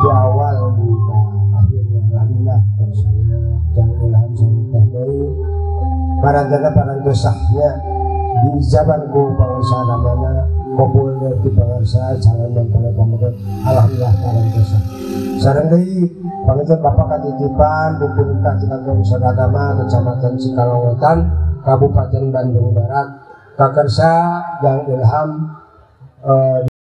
Di awal buka akhirnya alhamdulillah terusannya jangan ilham sareng teh deui parantana parantosahnya di zamanku pangarsa namanya kumpul di pangarsa calon mempelai pameget alhamdulillah parantosah sareng deui panginten bapak katitipan buku nikah di kantor usaha agama Kecamatan Cikalongwetan Kabupaten Bandung Barat kakersa yang ilham.